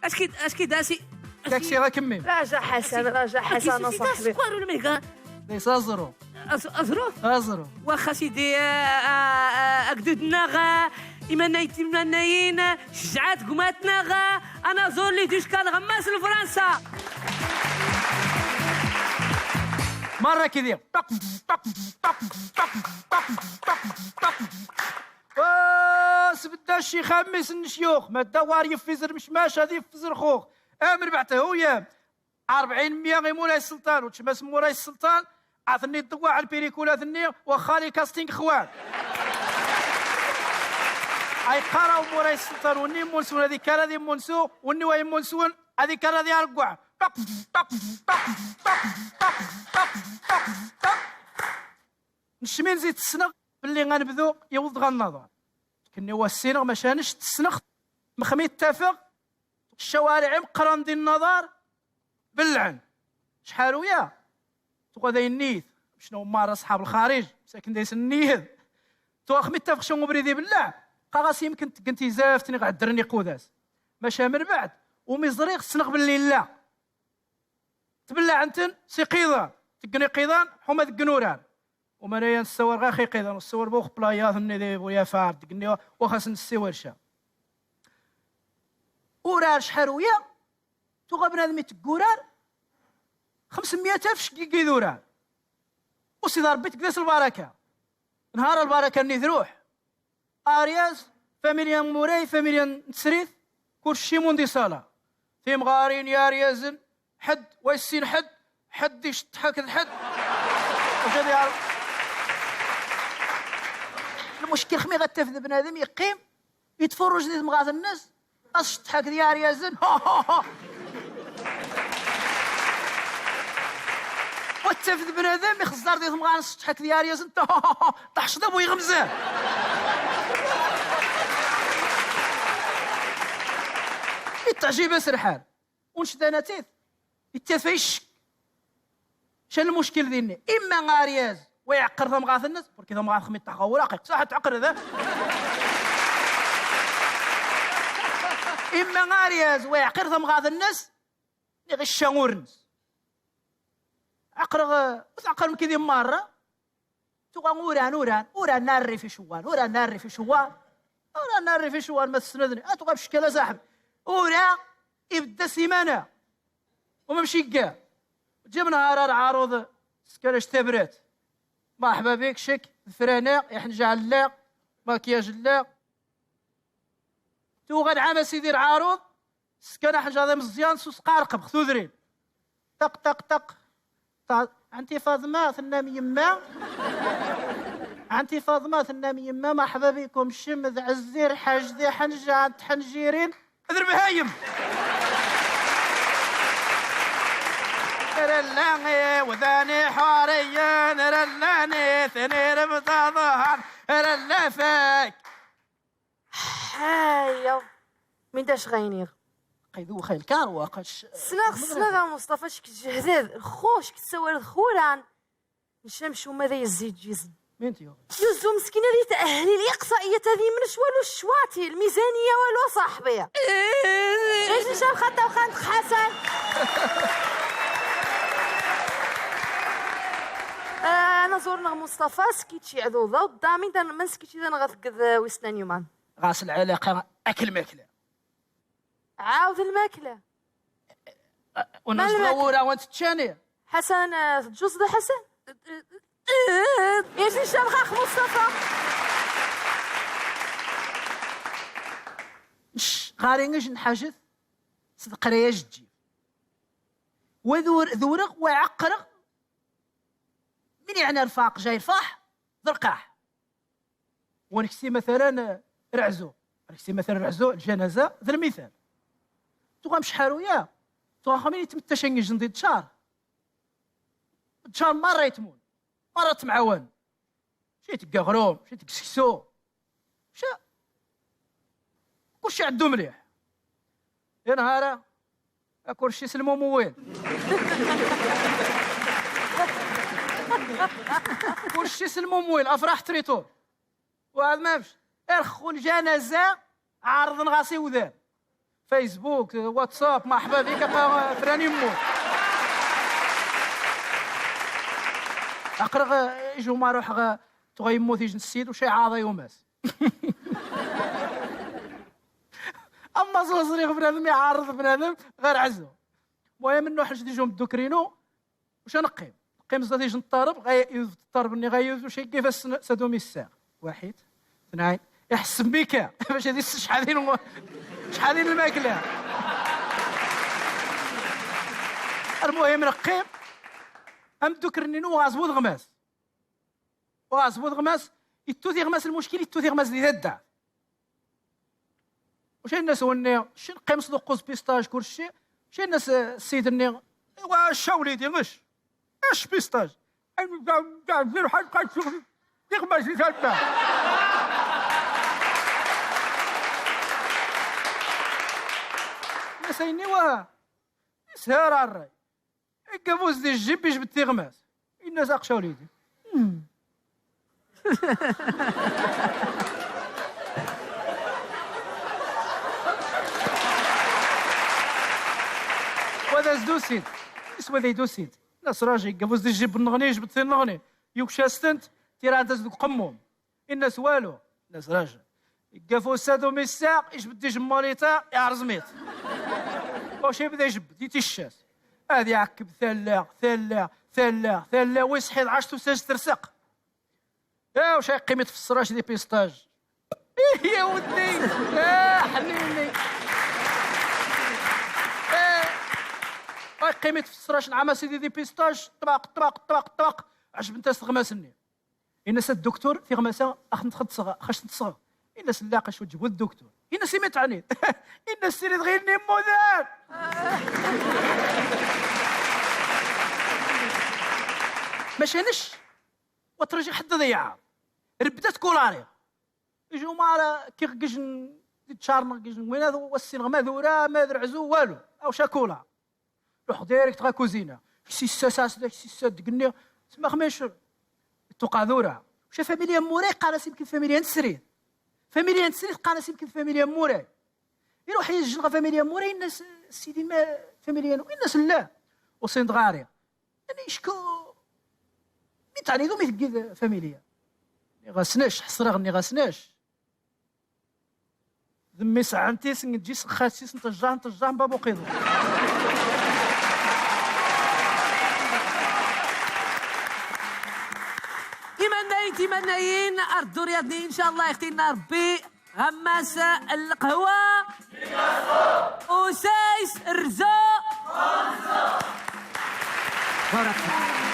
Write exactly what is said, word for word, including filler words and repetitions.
Aski, aski dasi. Taksi ɣa kemmi. Raja Ḥasan, Raja Ḥasan, a ṣaḥbi. Skwar ul mega. Dayes aẓru. Aẓru? Aẓru. Waxxa sidi, a, a, a, agdud-nneɣ, a, imannayen timannayin, cejɛat gmat-nneɣ, a, anaẓur li d-ickan ɣemmas n Fransa. Marra kidi. Ṭaq, ṭaq, ṭaq. Wa, sbedda ccix a mmi-s n lecyux, ma dda war yeffizr mecmac ad iffez lxux. Am rbeɛt huyam. Rebɛin mya i Mulay Sselṭan, u tcmas Mulay Sselṭan, ad ten-id-ḍewwaɛ lpirikulat-nni, waxxa li casting xwan. Ay qqaraw Mulay Sselṭan, wenni immunswen ad ikkar ad immunsu, wenni wa immunswen ad ikkar ad ireggwaɛ. Ṭaq, ṭaq, ṭaq. Necmi nzi tessneɣ belli anebdu yewweḍ-d ɣer nnaḍar. Kenni wa ssineɣ, maca nec tessneɣ, mxmi ttafeɣ, ccawariɛ imeqqran di nnaḍar, bellɛen. Cḥal uya, tuɣa d ayen niyet, mecna umar aṣḥab lxariǧ, msakin d ayen niyet. Tuɣa xmi ttafeɣ cun ubrid ibelleɛ, qqaɣ-as yemken teggen tizaft, niɣ ɛeddren iqudas. Maca mbeɛd, umi ẓriɣ, ssneɣ belli illa. Tbellɛen-ten s iqiḍan, teggen iqiḍan, ḥuma deg inurar. Umanaya nessawar ɣax iqiḍan, nessawar bu xeplayaḍ-nni di bu yafar, deg-nni wa xas nessiwal ca. Urar cḥal uya, tuɣa bnadem iteggurar, xemsemya alef ceg idurar. U Sidi Ṛebbi tegdes lbaraka. Nhar lbaraka-nni truḥ. Aryaz, familya n Muray, familya n Tsrit, kulci monde est là. Timɣarin yaryazen, ḥedd wa yessin ḥedd, ḥedd iceṭṭeḥ akked ḥedd. Acu ad yeɛreḍ? Lmuckil xmi ɣa tafed bnadem yeqqim, yetfuruj di temɣart-nnes, Aṣeṭṭeḥ akked yaryazen. Wa ttafed bnadem ixeẓẓar di temɣar n ṣeṭṭeḥ akked yaryazen. Taḥceḍ a bu iɣemzan. Itteɛjib-as lḥal. Unect-a natit, ittafa i ccek. Ca lmuckil dinni? Imma aryaz wa iɛeqqer tamɣart-nnes, burki tamɣart xmi teṭṭeḥ ɣer wuraq, iqsaḥ ad tɛeqqer da. Imma aryaz wa iɛeqqer tamɣart-nnes, niɣ icca ur-nnes. Ɛeqqreɣ, ur tɛeqqrem kidi merra. Tuɣa uran, uran, uran narri fi cewwan, uran narri fi cewwan, uran narri fi cewwan, ma tessnedni. A tuɣa bcekal a saḥbi. Ura ibedda simana. Uma mcigga. Ǧib nhar ar ɛaruḍ skanac tabrat. Marḥba bik, cek, d frana, iḥenǧa lla, makiyaj lla. Tuɣa nɛam a sidi lɛaruḍ, skan aḥenǧaḍ imeẓẓyan s usqarqeb, x tudrin. Ṭaq, ṭaq, ṭaq. Ṭa-, Ɛenti Faḍma, tennam yemma? Ɛenti Faḍma, tennam yemma, marḥba bikum, cem d ɛezzir, ḥaǧ di ḥenǧa n tḥenǧirin d lbhayem. Ralla iwdan iḥuriyen, ralla nitni rebḍa ḍhan, ralla fak. Ḥaya. Min d acu ɣa iniɣ? Qaydu xayl kar waqac. Ssneɣ, ssneɣ a Mustafa, cek tjehded, lxux, cek tessawaled x uran. Ncam cumma d ay zziǧizen. Min t-yuɣen? Yuzzu meskin ad yetahhel i liqṣaiyat ad yemnec walu ccwati, lmizaniya walu a ṣaḥbi. Acu ncam xaṭa uxan Ḥasan. Ah, anaẓur-nneɣ Mustafa, skici ɛduḍa, u ddami dan man skici dan ɣa teggeḍ, eh, wis tnan yuman. Ɣas lɛalaqa ak lmakla. Ɛawed lmakla. Ur nesɣawura wa ntteččani. Ḥasan, eh, teǧǧuẓ da Ḥasan? Yaci ncam xax Mustafa. Nc-, ɣari ij nḥajet s deqraya jeǧǧi. Wa d ur-, d ureɣ, wa ɛeqqreɣ. Min iɛna lfaq, jay lfaḥ, d lqaḥ. Wa neksi matalan, eh, reɛzu. Wa neksi matalan reɛzu, ljanaza, d lmithal. Tuɣam cḥal uya, tuɣam xamin itmettac a ijen di ddcar. Ddcar marra itmun, marra ttemɛawan. Ci tegg aɣrum, ci tegg seksu. Ca, kulci iɛeddu mliḥ. Di nhara, akurci s lmumwil. Kulci s lmumwil, afraḥ tritur. Wa ad mamc, irxu ljanaza, ɛerḍen ɣas iwdan. Facebook, WhatsApp, مرحبا بك، أخا فران يموت. أقرغ إجو ما روح غا تغا يموت يجن السيد وشي عاضي وماس. أما زوزري بنادم يعارض بنادم غير عزو. المهم إنه حاج ديجو مدوكرينو، واش نقيم؟ نقيم زاد يجن الطرب، غايوذ الطرب ني غايوذ، واش كيف السن-، سادومي الساعة. واحد، اثنين، يحسن بك. باش هذه الس-، شحال دين و-، شحال دين الماكلة. المهم نقيم، أم دوكرنينو وغازبو دغماس. وغازبو دغماس، يتو ثيغماس المشكل، يتو ثيغماس دي ذا. وشي الناس وني، شي نقيم صدوق قوز بيستاج كل شيء، شي الناس السيد الني، إوا شا وليدي غش، اش بيستاج؟ أنا قاعد، قاعد ندير حاجة، قاعد شوف، ثيغماس دي ثالثة. الناس هيني واه، يسهر على الري. قافوز دي الجيب يجبد تيغماس. الناس اقشا وليدي. وهذا زدوسين. اسمه ذي دوسين. ناس راجي قافوز دي الجيب النغني، يجبد تي النغني. يوك شاستنت، تيران تزدق قموم. الناس والو، الناس راجل. يقفو سادو ميسا، ايش بدي جماليتا، يا رزميت. واش يبدا يجبد، يتشاس. هادي يعكب ثلا، ثلا، ثلا، ثلا، ويصحي العشت وساج ترسق. يا وش هاي قيمة في السراش دي بيستاج؟ إيه يا ودي، يا حنيني. إيه. هاي قيمة في السراش نعم سيدي دي بيستاج، طبق، طبق، طبق، طبق. عجب انت استغماسني. إنس الدكتور ثيغماسا أخ نتخد صغا، خش نتصغا. إنس اللاقش وجبو الدكتور. إنس سيمي تعني. إنس سيري تغيرني مودان. ماشي نش. وترجي حد ضيعة. ربدت كولاري. يجو مارا كي غجن تشارنا غجن وين هذا والسين ما ذورا ما ذرعزو والو. أو شاكولا. روح ديريكت غا كوزينة. كسي الساساس دا، كسي الساد قني. تما خميش. التقاذورة. وشا فاميليا موراي قانا سيمكن فاميليا نسرين. فاميليا نسرين قانا سيمكن فاميليا موراي. يروح يجن غا فاميليا موراي الناس سيدي ما فاميليا نو. الناس لا. وصين دغاري. يعني شكو. مي تعني ذو مي تقيد فاميليا. غاسناش، حصرا غني غاسناش. ذمي سعنتيس نجيس خاسيس نتجاه نتجاه بابو قيضو. إيماناين تيماناين، أرض دور يا دني، إن شاء الله يختينا ربي. غماس القهوة. وسايس الرزق. بارك الله.